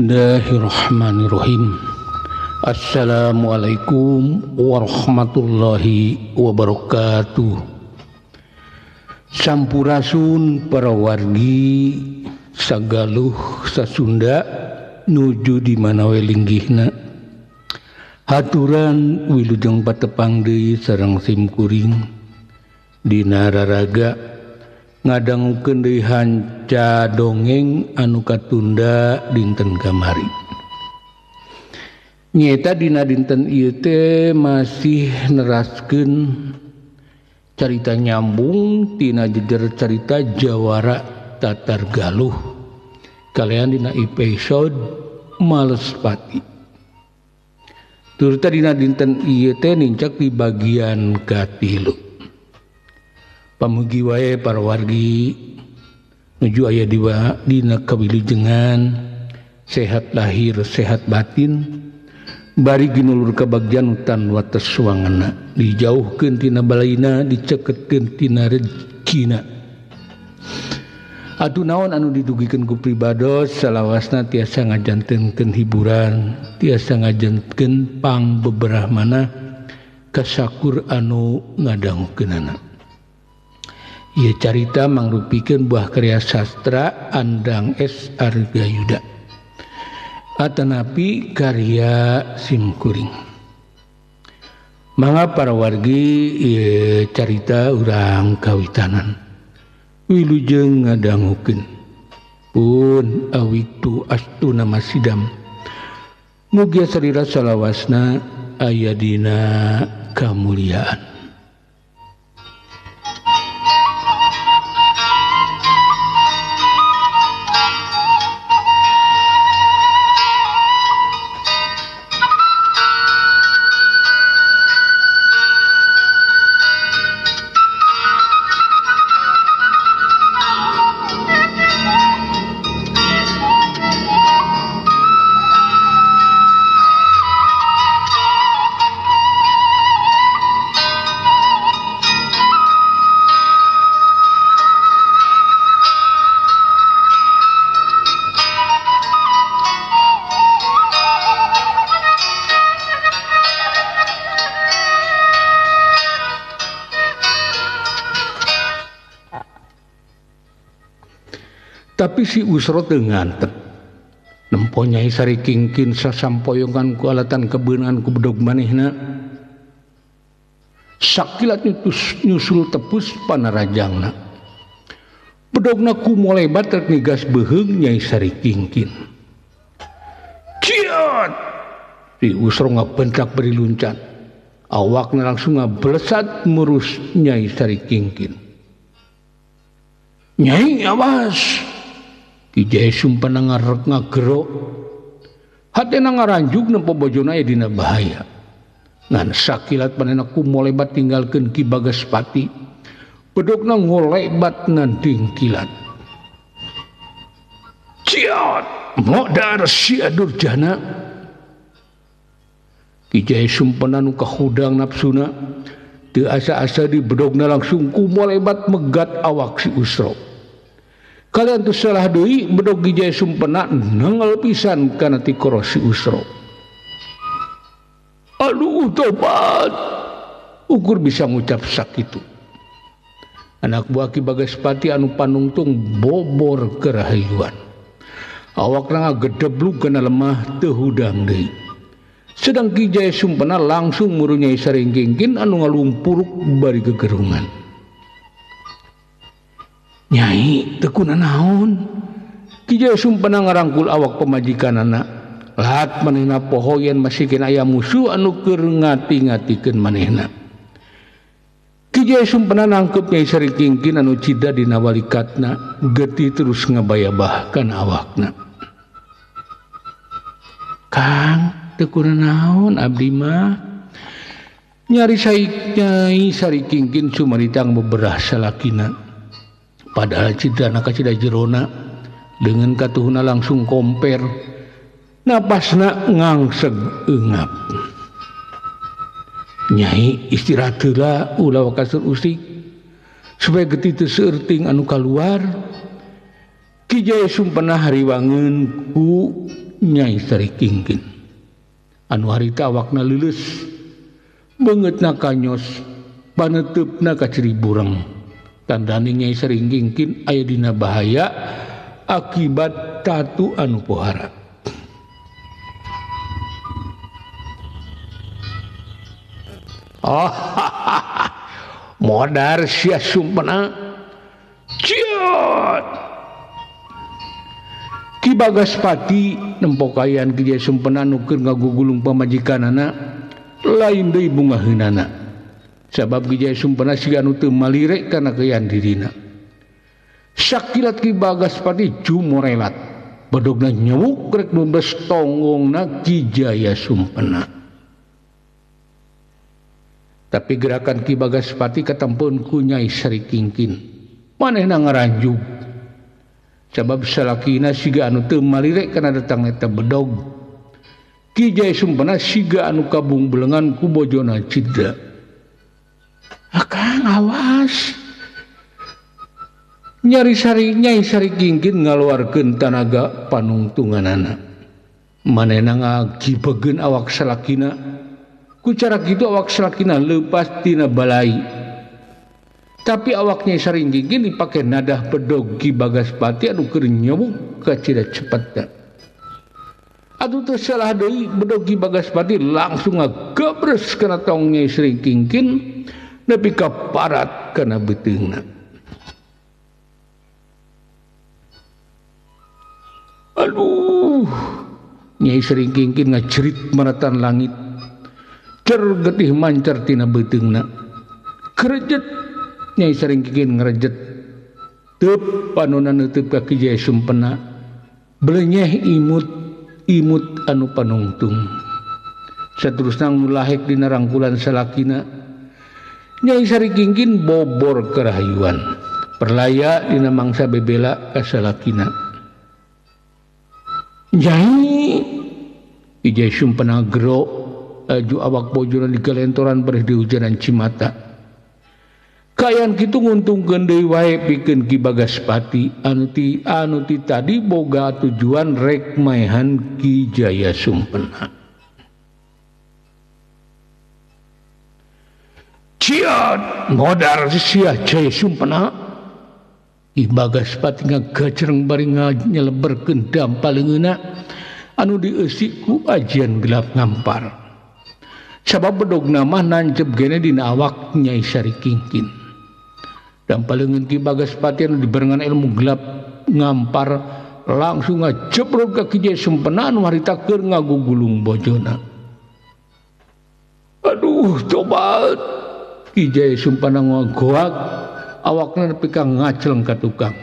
Bismillahirrahmanirrahim. Assalamualaikum warahmatullahi wabarakatuh. Sampurasun para wargi sagaluh sasunda nuju di mana we linggihna. Haturan wilujeng patepang deui sareng simkuring dina raraga ngadangukeun deui hanca dongeng anu katunda dinten kamari. Nyeta dina dinten ieu teh masih neraskeun carita nyambung tina jejer carita Jawara Tatar Galuh kalian dina episode Malespati. Turta dina dinten ieu teh nincak di bagian katilu. Pamugi wae para wargi nuju aya dina kawilujengan sehat lahir sehat batin bari ginulur kabagjan tan wates wangena dijauhkeun tina balaina diceketkeun tina rezekina. Atuh naon anu didugikeun ku pribados salawasna tiasa ngajantenkeun hiburan tiasa ngajantenkeun pang beberah mana kasakur anu ngadangukeunana. Ieu carita mangrupikeun buah karya sastra Andang S. Argayuda atanapi karya simkuring. Mangga para wargi ieu carita urang kawitanan wilujeng ngadangukeun pun awitu astuna masidam mugia sarira salawasna aya dina kamuliaan. Tapi si Usro teu ngantep. Nempo Nyai Sari Kingkin sasampoyongan ku alatan kebeunangan ku bedog manehna. Sakilat nyusul tepus panarajangna. Bedogna ku molebat rek nigas beuheung Nyai Sari Kingkin. Ciot! Si Usro ngabentak bari luncat. Awakna langsung ngablesat murus Nyai Sari Kingkin. Nyai awas! Ki Jaya Sumpena ngarek ngagero. Hatena ngaranjug nempo bojona aya dina bahaya. Ngan sakilat manehna ku molebat tinggalkeun Ki Bagaspati. Bedogna ngolebat ngan kilat. Ciot! Modar sia durjana. Ki Jaya Sumpena nu kahudang nafsuna teu asa-asa di bedogna langsung ku molebat megat awak si Usro. Kalian tuh salah deui bedog Ki Jaya Sumpena nengel pisan kana tikoro si Usro. Aduh tobat. Ukur bisa ngucap sakitu. Anak buah Ki Bagaspati anu panungtung bobor kerahayuan. Awakna ngagedeblug kana lemah teu hudang deui. Sedang Ki Jaya Sumpena langsung muru Nyai Sari Kingkin anu ngalumpuruk bari gegerungan. Nyai teu kunanaon? Ki Jaya Sumpena ngarangkul awak pamajikanana. Lat manehna poho yen masih keneh aya musuh anu keur ngati-ngatikeun manehna. Ki Jaya Sumpena nangkep Nyai Sari Kingkin anu cida dina walikatna, getih terus ngabayabah kana awakna. Kang, teu kunanaon abdi mah? Nyari Nyai Sari Kingkin sumaritang beberah salakina. Padahal cidana kacida jerona dengan katuhuna langsung komper napasna ngangseg eungap. Nyai istirahat heula ulah wakasur usik supaya getih teu seueur anu kaluar. Ki Jaya Sumpena hariwangeun ku Nyai Sari Kingkin. Anu harita awakna leuleus, beungeutna kanyos, paneuteup-na kaciri bureng. Tandane Nyai Sari Kingkin aya dina bahaya akibat tatu anu pohara. Oh, modar sia Sumpena. Ciot. Ki Bagaspati nempokayan Ki Jaya Sumpena nu keur ngagugulung pamajikanana lain deui bungaheunana. Sabab Ki Jaya Sumpena siga nu teu malire kana keyan dirina. Sakilat Ki Bagaspati jumorelat, bedogna nyewuk rek numbes tonggongna Ki Jaya Sumpena. Tapi gerakan Ki Bagaspati katempeun ku Nyai Sari Kingkin. Manehna ngaranjug. Sabab salakina siga anu teu malire kana datang eta bedog. Ki Jaya Sumpena siga anu kabungbelengan ku bojona Cidra. Akang awas. Nyai Sari Kingkin ngaluarkeun tanaga panungtunganana. Manehna ngagibegeun awak salakina. Ku cara kitu awak salakina leupas tina balai. Tapi awak Nyai Sari Kingkin dipake nadah bedog Ki Bagaspati anu keur nyewuk ka cida cepetna. Atuh teu salah deui bedog Ki Bagaspati langsung ngagebres kana tong Nyai Sari Kingkin nepi ka parat kana beuteungna. Aduh, Nyai Sari Kingkin ngacerit maratan langit. Cer getih mancar tina beuteungna. Krejet Nyai Sari Kingkin ngrejet. Teup panonna neuteub ka Ki Jaya Sumpena. Belenyeh imut imut anu panungtung. Saterusna ngulahek dina rangkulan salakina. Nyai Sari Kingkin bobor kerahayuan. Perlaya dina mangsa bebela ka salakina. Nyai Ki Jaya Sumpena gero laju awak bojona digalentoran bareh dihujanan cimata. Kaayaan kitu nguntungkeun deui wae pikeun Ki Bagaspati anu ti tadi boga tujuan rek maehan Ki Jaya Sumpena. Ciat modar sia Jaya Sumpena. Ki Bagaspati ngagajreng bari nyeleberkeun dampal leungeunna anu dieusi ku ajian gelap ngampar. Sabab bedogna mah nancep gene dina awak Nyai Sari Kingkin. Dampal leungeun Ki Bagaspati anu dibarengan ilmu gelap ngampar langsung ngajebrog ka Ki Jaya Sumpena anu harita keur ngagugulung bojona. Aduh, coba Ki Jaya Sumpena ngagoak awakna nepi ka ngacleng ka tukang.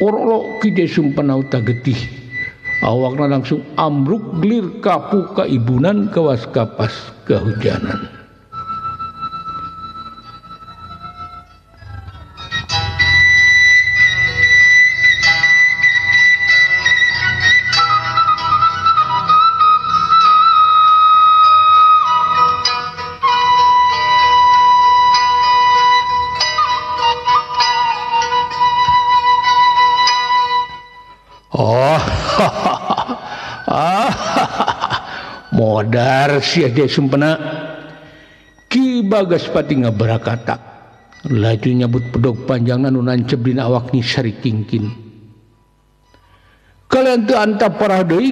Orolok Ki Jaya Sumpena utah getih. Awakna langsung ambruk gelir kapu ka ibunan kawas kapas kehujanan. Oh, modar sia Jaya Sumpena. Ki Bagaspati ngabarakatak laju nyabut pedog panjangna nu nancep dina awak Nyi Sari Kingkin. Kalian teu antap parah deui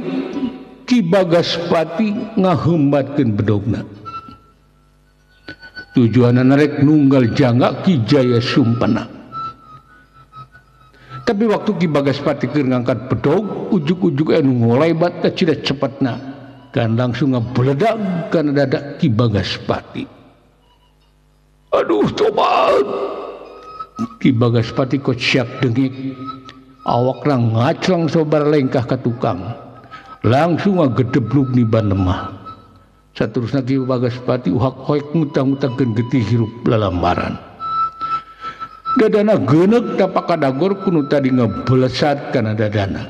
Ki Bagaspati ngahembatkeun bedogna. Tujuanna rek nunggal jangga Ki Jaya Sumpena. Tapi waktu Ki Bagaspati keur ngangkat bedog, ujug-ujug anu ngolebat ka cida cepetna dan langsung ngabeledag kana dada Ki Bagaspati. Aduh, tobat. Ki Bagaspati kociak dengik, awakna ngaclang sobar lengkah ka tukang. Langsung ngagedeblug ni ban lemah. Saterusna Ki Bagaspati uhak hoek ngutang-ngutangkeun getih hirup lalambaran. Dadana geuneuk tapak kadagor kuno tadi ngebelesat kana dadana.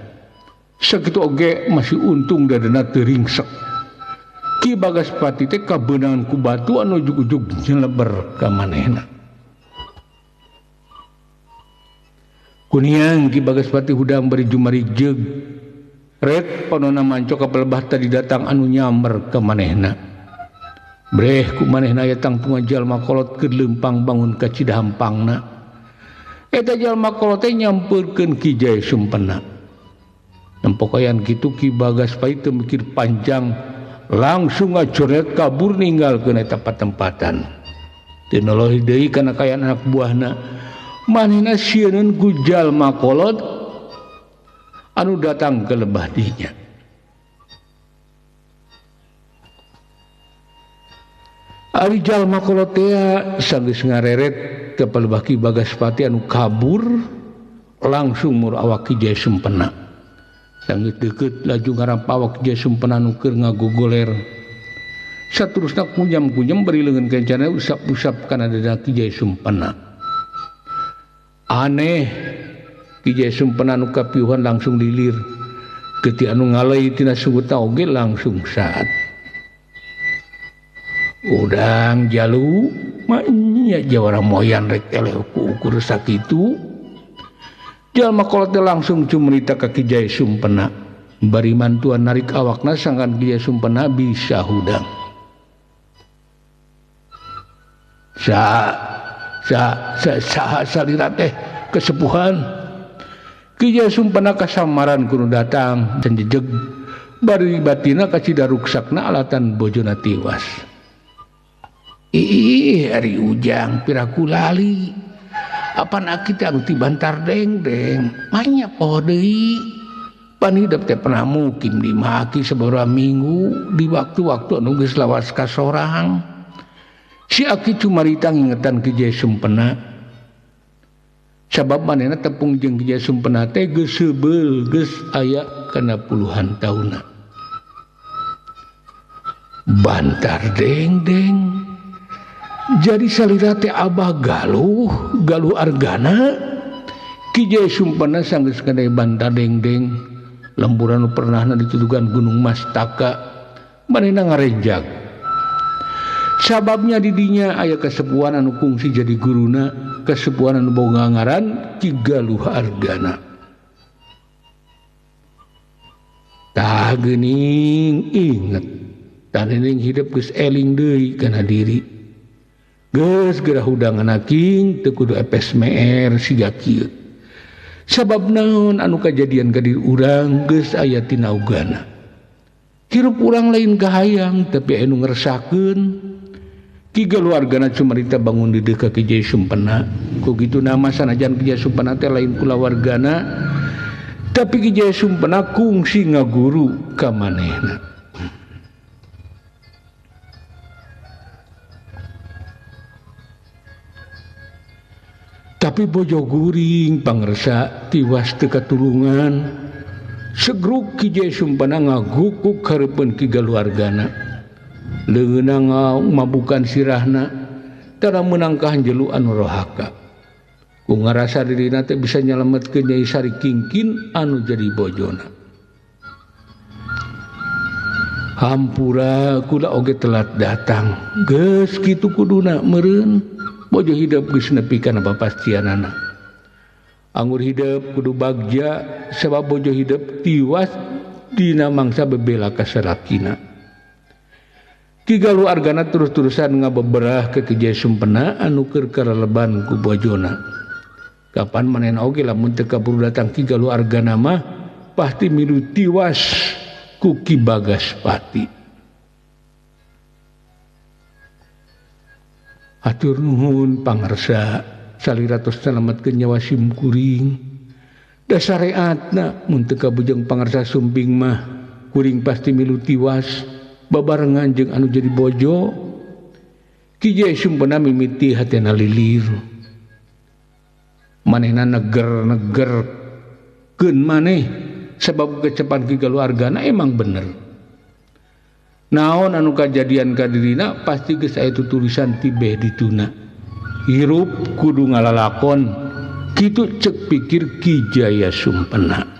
Sakitu oge masih untung dadana teu ringsek. Ki Bagaspati teh kabeunangan ku batu anu ujug-ujug nyeleber ka manehna. Kuniang Ki Bagaspati hudang bari jumarijeg. Ret panona mancok ka pelebah tadi datang anu nyamber ka manehna. Breh ku manehna aya tangtungan jalma kolot keur leumpang bangun ka Cidahampangna. Eta jalma kolot teh nyampeurkeun Ki Jaya Sumpena. Nempokayan kitu Ki Bagaspati teu mikir panjang langsung ngajoret kabur ninggalkeun eta patempatan. Teu noloh deui kana kaayaan anak buahna. Manehna sieun ku jalma kolot anu datang ke lebah dinya. Ari jalma kolot teh sanggeus ngareret ka palebah Ki Bagaspati anu kabur langsung mur awak Ki Jaya Sumpena. Sanggeus deukeut laju ngarampa awak Ki Jaya Sumpena anu keur ngagogoler. Saterusna kunyam-kunyam bari leungeun kencana usap-usap kana dada Ki Jaya Sumpena. Aneh Ki Jaya Sumpena anu kapiuhan langsung lilir. Geuti anu ngaleuy tina sungguta oge langsung saat. Udang jalu manya jawara moyan rek eleh ku ukur sakitu. Jalma kolot teh langsung cumerita ka Ki Jaya Sumpena. Bari mantuan narik awakna sangkan Ki Jaya Sumpena bisa hudang. Sa sa sa saha salira teh kesepuhan. Ki Jaya Sumpena kasamaran kudu datang dan jejeg bari batina kacida ruksakna alatan bojona tiwas. Ih, ari Ujang piraku lali. Apan aki teh anu ti Bantar Dengdeng, manya poho deui. Pan hidep teh pernah mukim di maki sabaraha minggu di waktu-waktu anu geus lawas ka sorang. Si aki cumarita ngingetan Ki Jaya Sumpena. Sabab manehna tepung jeung Ki Jaya Sumpena teh geus seubeul, geus aya kana puluhan taunna. Bantar Dengdeng. Jadi salira teh Abah Galuh, Galuh Argana. Ki Jaya Sumpena sanggeus kana Bantar Dengdeng, lemburan nu pernahna ditudugan Gunung Mastaka, manehna ngarenjag. Sababnya didinya aya kasepuhan anu kungsi jadi guruna, kasepuhan anu boga ngaran Ki Galuh Argana. Tah geuning inget, tah geuning hidup geus eling deui kana diri. Geus geura hudangan aking teu kudu epes meer siga kieu. Sabab naon anu kajadian ka diri urang geus aya tina ugana. Hirup urang lain kahayang tapi anu ngeresakeun. Ki Galuh Argana cumarita bangun di deuk ka Ki Jaya Sumpena. Ku kitu nama sanajan Ki Jaya Sumpena teh lain kulawargana, tapi Ki Jaya Sumpena kungsi ngaguru ka manehna. Tapi bojo guring pangersa tiwas teu katulungan. Segruk Ki Jaya Sumpena ngagukuk hareupeun Ki Galuh Argana. Leungeunna mabukan sirahna tara meunang ka hanjelu anu rohaka. Ku ngarasa dirina teh bisa nyalametkeun Nyai Sari Kingkin anu jadi bojona. Hampura kula oge telat datang. Geus kitu kuduna meureun. Bojo hidep geus nepi kana papastianana. Anggur hidep kudu bagja sabab bojo hidep tiwas dina mangsa bebela ka salakina. Ki Galuh Argana terus-terusan ngabeberah ke Ki Jaya Sumpena anu keur karaleban ku bojona. Kapan manehna oge lamun teu kaburu datang Ki Galuh Argana mah pasti milu tiwas ku Ki Bagaspati. Atur nuhun pangarsa salira tos salametkeun nyawa sim kuring. Da sareatna mun teu kabujeng pangarsa sumping mah kuring pasti milu tiwas babarengan jeung anu jadi bojo. Ki Jaya Sumpena mimiti hatena lilir. Manehna neger-neger keun maneh sabab kecepan Ki Galuh Argana emang bener. Naon anu kajadian ka dirina pasti geus aya tutulisan tibeh dituna. Hirup kudu ngalalakon kitu cek pikir Ki Jaya Sumpena.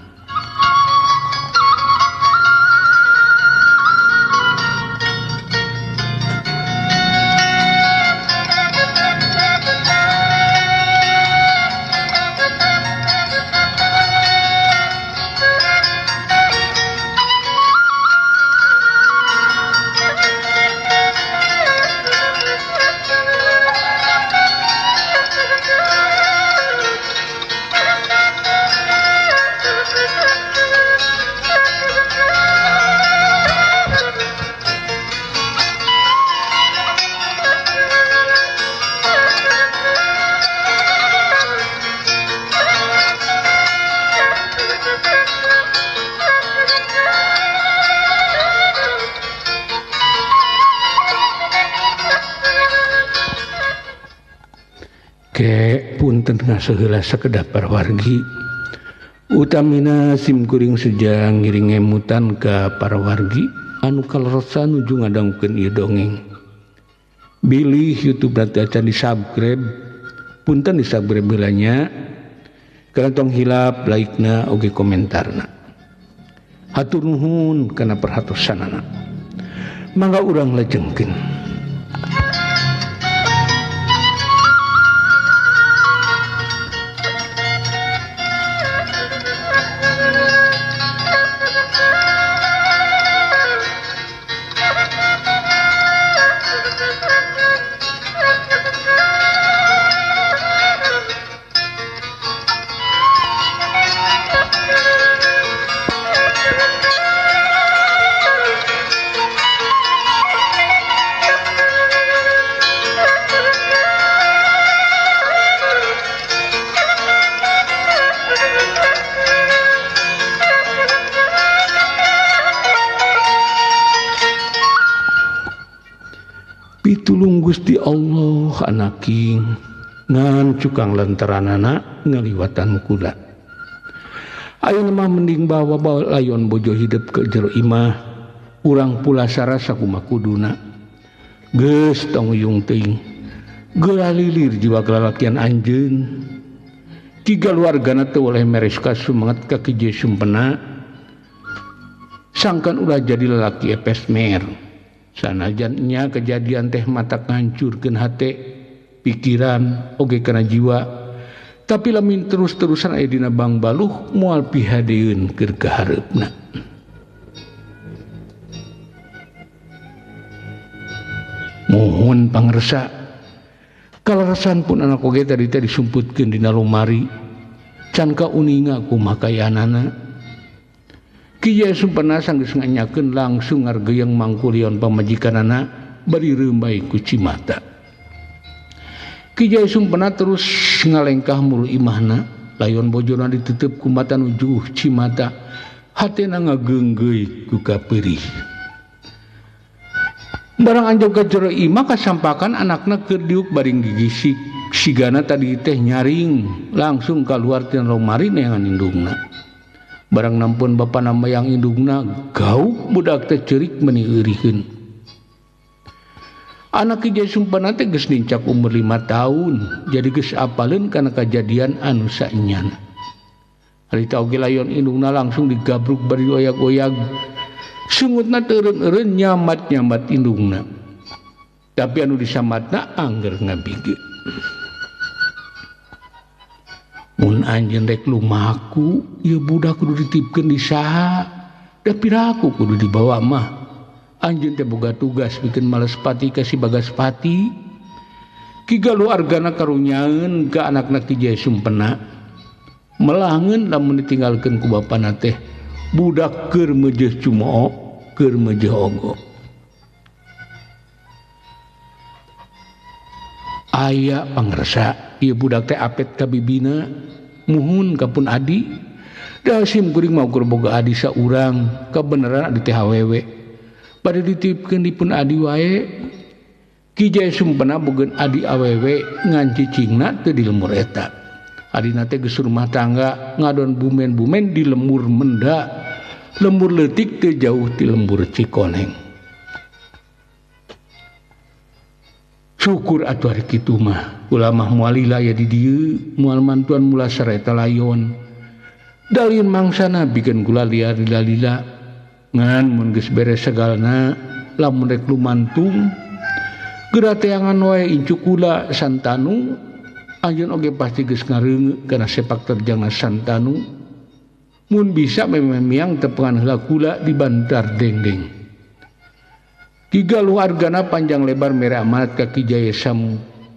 Ke punten ngaseheula sakedap wargi. Utamina sim kuring sejang ngiring ngemutan ka para wargi anu kaleresan nuju ngadangkeun ieu dongeng. Bilih YouTube berarti acan di-subscribe, punten di-subscribe heula nya. Kana tong hilap like-na oge komentarna. Hatur nuhun kana perhatosanana. Mangga urang lajengkeun. Pitulung Gusti Allah anaking ngan cukang lantaranana ngaliwatan kula. Ayeuna mah mending bawa layon bojo hidup ke jero imah, urang pulasara sakumaha kuduna. Geus tong uyung teuing. Geura lilir jiwa kalalakian anjeun. Tiga keluargana teu oleh meres ka sumanget ka Ki Jaya Sumpena. Sangkan ulah jadi lalaki epes mer. Sanajan nya kejadian teh mata ngancurkeun hate, pikiran, oge kana jiwa. Tapi lamun terus-terusan aya dina bangbaluh moal pihadeun keur kahareupna. Mohon pangersa. Kaleresan pun anak oge tadi teh disumputkeun dina lomari. Can kauninga kumaha kayaanana. Ki Jaya Sumpena sanggeus nganyakeun langsung ngargeyeng mangkulion pamajikanana bari reumbai ku cimata. Ki Jaya Sumpena terus ngalengkah muru imahna, layon bojona ditutup ku mata nuju cimata, hatena ngageunggeuy ku kapeurih. Barang anjog ka jero imah kasampakan anakna keur diuk bari gigisik, sigana tadi teh nyaring langsung kaluar tina lomari neangan indungna. Barang nampun bapa nama yang indungna gauk budak teh ceurik meuni euriheun. Anak Ki Jaya Sumpena teh geus nincak umur 5 tahun, jadi geus apaleun kana kajadian anu saenyana. Harita oge layon indungna langsung digabruk bari oyag-oyag. Sungutna teu eureun-eureun nyamat-nyamat indungna. Tapi anu disamatna angger ngabige. Mun anjeun rek lumaku, ieu budak kudu dititipkeun di saha? Da piraku kudu dibawa mah. Anjeun teh boga tugas bikin males pati ka si Bagaspati. Ki Galuh Argana karunyaeun ka anakna Ki Jaya Sumpena. Melangeun lamun ditinggalkeun ku bapana teh, budak keur meujeuh cumoo, keur meujeuh ogo. Aya pangersa, ieu budak teh apet ka bibina, muhun ka pun adi. Da sim kuring mah ukur boga adi saurang, kabeneran adi teh awewe. Bade dititipkeun di pun adi wae. Ki Jaya Sumpena bogeun adi awewe ngan cicingna teu di lemur eta. Adina teh geus rumah tangga ngadon bumen-bumen di lemur menda. Lembur leutik teu jauh ti lembur Cikoneng. Syukur atuh ari kitu mah, kula mah moal lila aya di dieu, moal mantuan mulasara eta layon. Dalin mangsana bikin kula liar lila-lila. Ngan mun geus beres sagalna, lamun rek lumantung, geura teangan wae incu kula Santanu, anjeun oge pasti geus ngareungeuk kana sepak terjangna Santanu. Mun bisa memeh miang tepengan heula kula di bantar dengdeng. Ki Galuh Argana panjang lebar mere amanat ka Ki Jaya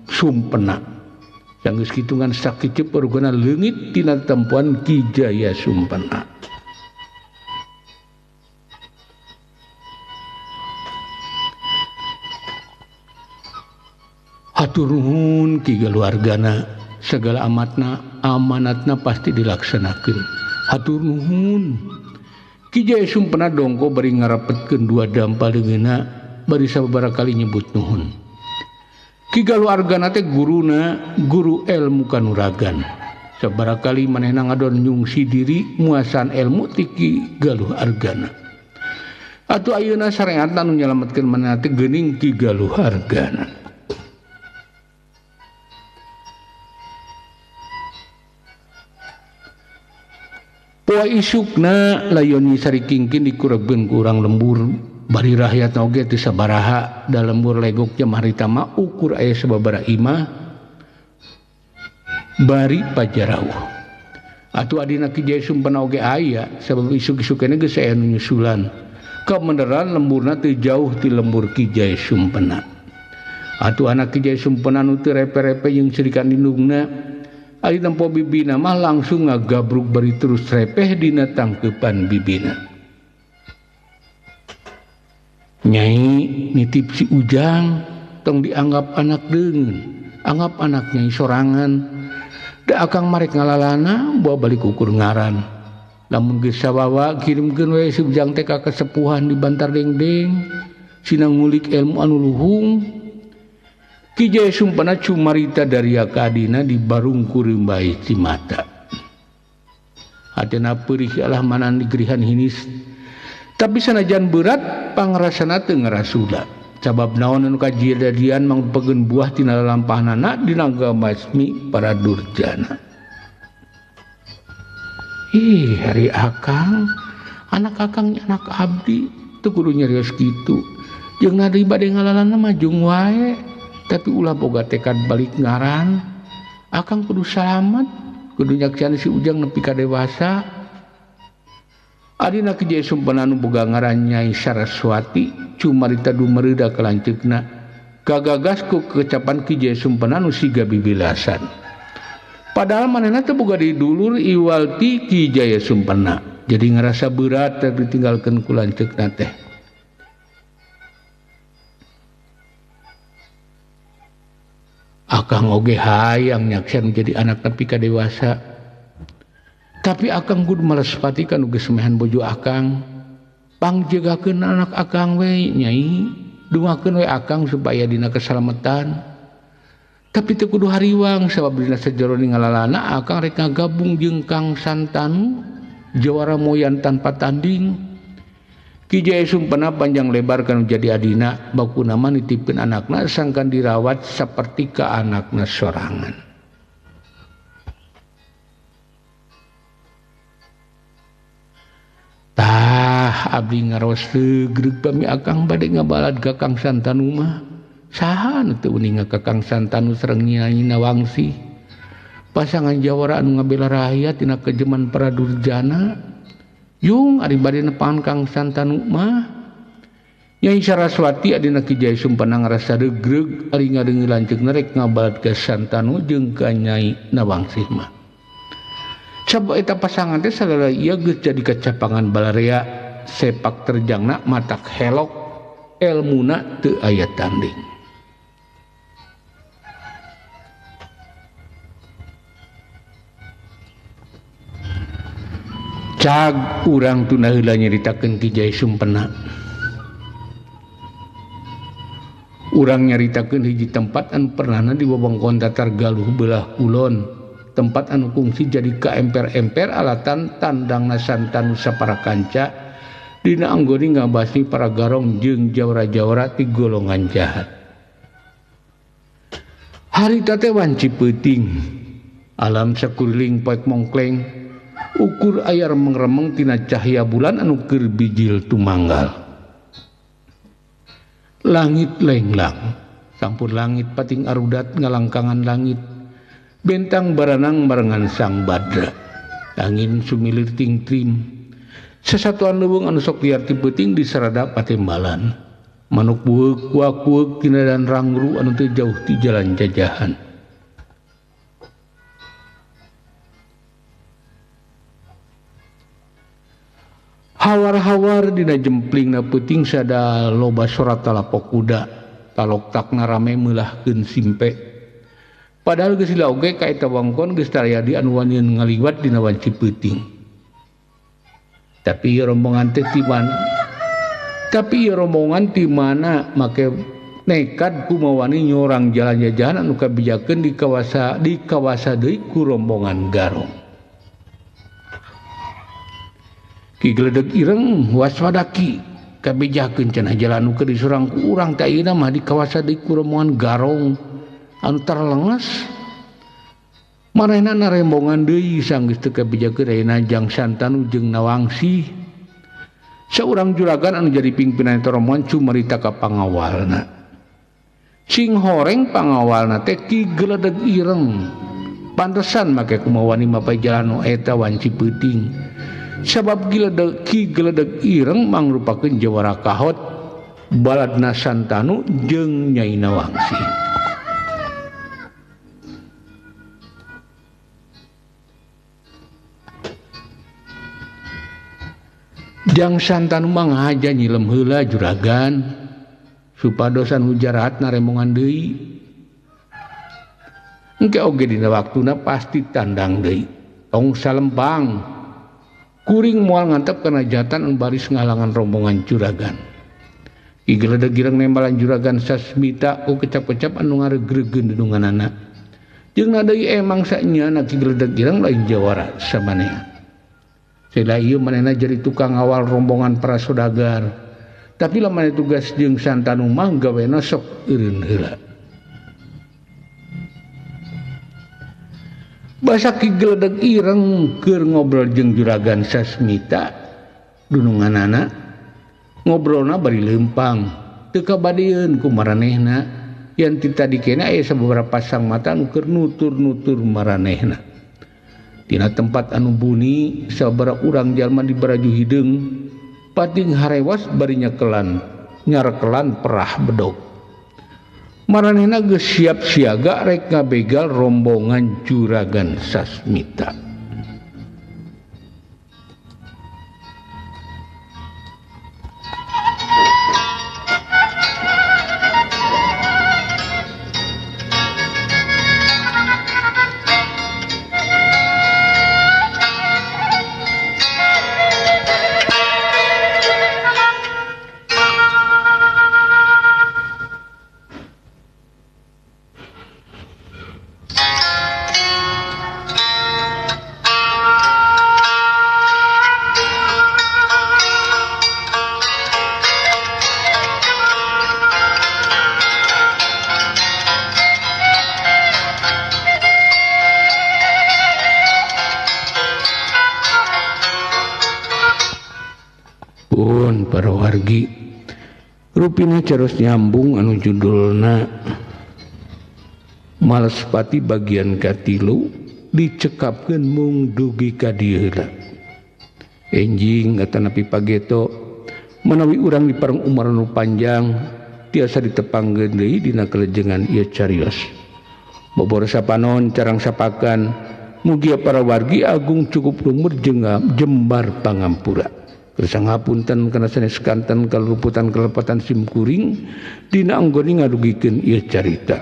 Sumpena. Sanggeus kitu ngan sakiceup urgana leungit tina tempuan Ki Jaya Sumpena. Hatur nuhun Ki Galuh Argana, segala amatna amanatna pasti dilaksanakeun. Hatur nuhun. Ki Jaya Sumpena dongko bari ngarapetkeun dua dampa leungeunna bari sababaraha kali nyebut nuhun. Ki Galuh Argana teh guruna guru ilmu kanuragan. Sabaraha kali manehna ngadon nyungsi diri muasan ilmu ti Ki Galuh Argana. Atuh ayeuna sareatna nu nyalametkeun manehna teh geuning Ki Galuh Argana. Poe isukna layon Nyi Sari Kingkin dikurebkeun ku urang lembur bari rakyat oge teu sabaraha da lembur legok jam harita mah ukur aya sababaraha imah bari pajarauh. Atuh adina Ki Jaya Sumpena oge aya sabab isuk-isuk keneh geus aya nu nyusulan. Kabeneran lemburna teu jauh ti lembur Ki Jaya Sumpena. Atuh anak Ki Jaya Sumpena nu teu repe-repe jeung sirikan indungna ari tempo bibina mah langsung ngagabruk bari terus repeh dina tangkepan bibina. Nyai nitip si Ujang tong dianggap anak deungeun, anggap anak nyai sorangan. Da akang marek ngalalana bawa balik ukur ngaran. Lamun geus sawawa kirimkeun we si Ujang teh ka kesepuhan di Bantar Dengdeng, sina ngulik ilmu anu luhung. Ki Jaya Sumpena cumarita daria ka adina di barung kurimbai cimata. Hatena peurih alah manan digerihan hinis. Tapi sanajan berat pangrasana teu ngarasula. Sabab naon anu kajadian mangpegeun buah tina lalampahanana dina gamasmi para durjana. Ih, hari akang, anak akang anak abdi teu kudu nyarios kitu. Jeung nadi bade ngalalana mah jung wae. Tapi ulah boga tekad balik ngaran. Akang kudu salamet, kudu nyaksian si Ujang nepi ka dewasa. Adina Ki Jaya Sumpena nu boga ngaran Nyai Saraswati cumarita dumereuda ka lanceukna. Kagagas ku kecapan Ki Jaya Sumpena nu siga bibilasan. Padahal manehna teu boga deui dulur iwal ti Ki Jaya Sumpena. Jadi ngarasa berat teh ditinggalkeun ku lanceukna teh. Akang oge hayang nyaksian jadi anak nepi ka dewasa. Tapi akang kudu malespati kan geus mehan bojo akang. Pangjagakeun anak akang we nyai, dungakeun we akang supaya dina keselamatan. Tapi teu kudu hariwang sabab dina sajeroning ngalalana akang rek ngagabung jeung Kang Santanu jawara moyan tanpa tanding. Ki Jaya Sumpena panjang lebar kanu jadi adina bakuna mah nitipkeun anakna sangkan dirawat saperti ka anakna sorangan. Tah abdi ngaros teu pami akang bade ngabalad ka Kang Santanu mah. Saha nu teu uninga ka Kang Santanu sareng Nyai Nawangsi. Pasangan jawara anu ngabela rakyat tina kejeman para durjana. Yung ari bade nepangan Kang Santanu mah. Nyai Saraswati adina Ki Jaya Sumpena ngarasa regreg ari ngadeungeun lanceukna rek ngabalad ka Santanu jeung ka Nyai Nawangsih mah. Sabab eta pasangan teh sagala ieu geus jadi kacapangan balarea sepak terjangna matak helok elmuna teu aya tanding. Cag urang tunda heula nyaritakeun Ki Jaya Sumpena. Urang nyaritakeun hiji tempat anu pernahna di wewengkon Tatar Galuh belah kulon. Tempat anu kungsi jadi ka emper-emper alatan tandangna Santanu sapara kanca dina anggoni ngabasmi para garong jeung jawara-jawara ti golongan jahat. Harita teh wanci peuting. Alam sakuriling poek mongkleng. Ukur aya remeng-remeng tina cahaya bulan anu keur bijil tumanggal. Langit lenglang, sampun langit pating arudat ngalangkangan langit. Bentang baranang barengan sang badra. Angin sumilir tingtrim. Sesatuan leuweung anu sok liar ti peuting disarada patembalan. Manuk bueuk kuak-kueuk tina dan rangru anu teu jauh ti jalan jajahan. Hawar-hawar dina jemplingna peuting sada loba sorat talapok kuda, taloktakna rame meulahkeun simpe. Padahal geus lila oge ka eta wangkon geus tarayadi anu wanyeun ngaliwat dina wanci peuting. Tapi ieu rombongan teh ti mana? Tapi ieu rombongan ti mana make Nekat kumawani nyorang jalan jajahan anu kabijakeun di kawasa deui ku rombongan Garong. Ki Gledeg Ireng waspada ki kabijakeun cenah jalan nu keur disurang ku urang teh ayeuna mah di kawasa deui ku rombongan Garong anu tarlenges. Manehna narembongan deui sanggeus teu kabijakeun ayeuna Jang Santanu jeung Nawangsi. Saurang juragan anu jadi pimpinan eta rombongan cumarita ka pangawalna. Sing horeng pangawalna teh Ki Gledeg Ireng. Pantesan make kumawani mapay jalan nu eta wanci peuting. Sabab Ki Gledeg Ireng mangrupakeun jawara kahot baladna Santanu jeung Nyai Nawangsi. Jang Santanu manghaja nyilem heula juragan supados anu jarahat naremongan deui. Engke oge dina waktuna pasti tandang deui. Tong salempang. Kuring moal ngantep kana jatan anu baris ngalangan rombongan juragan. Ki Gledeg Ireng nembalan juragan Sasmita ku kecap-kecap anu ngareugregeun dununganana. Jeung deui emang sanyana Ki Gledeg Ireng lain jawara samanea. Sela ieu manehna jadi tukang awal rombongan para saudagar. Tapi lamun tugas jeung Santanu mah gawena sok eureun heula. Basa Ki Gledeg Ireng keur ngobrol jeung juragan Sasmita dununganana ngobrolna bari leumpang teu kabadieun ku maranehna yang ti tadi kena aya sababaraha pasang mata nu keur nutur-nutur maranehna. Dina tempat anu buni sababaraha urang jalma di baraju hideung pating harewas bari nyarekelan perah bedog. Maranehna geus siap siaga rek ngabegal rombongan juragan Sasmita. Para wargi rupina terus nyambung anu judulna Malespati bagian katilu dicekapkeun mung dugi ka dieu heula. Enjing atanapi pageto menawi urang dipareng umur anu panjang tiasa ditepangkeun deui dina kalejengan ieu carios. Bobor sapanon carang sapakan mugia para wargi agung cukup lumur jeung jembar pangampura. Sangapunten kana sanes kanten kaluputan kalepatan simkuring dina anggone ngadugikeun ieu carita.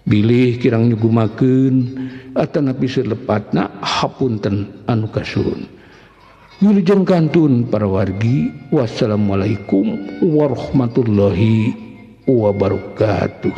Bilih kirang nyugumakeun atanapi selepatna hapunten anu kasuhun. Wilujeng kantun para wargi, wassalamualaikum warahmatullahi wabarakatuh.